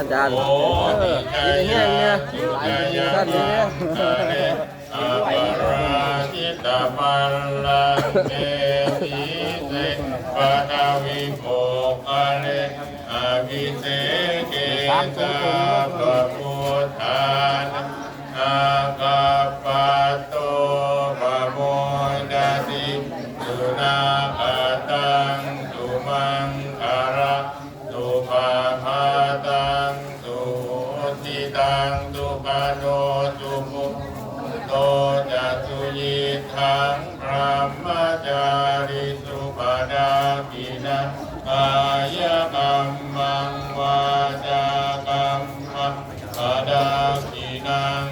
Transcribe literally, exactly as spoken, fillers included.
อาจารย์ เออ มีแต่แห้งเนี่ย หลายคนอยู่ท่านเนี่ย aparājitapallaṅke sīse paṭhavipokkhare abhiseke sabbabuddhānaṃ aggappatto pamodati. Sunakkhattaṃ sumaṅgalaṃ supabhātaṃ suhuṭṭhitaṃ sukhaṇo sumuhutto ca suyiṭṭhaṃ brahmacārisu. Padakkhiṇaṃ kāyakammaṃ vācākammaṃ padakkhiṇaṃ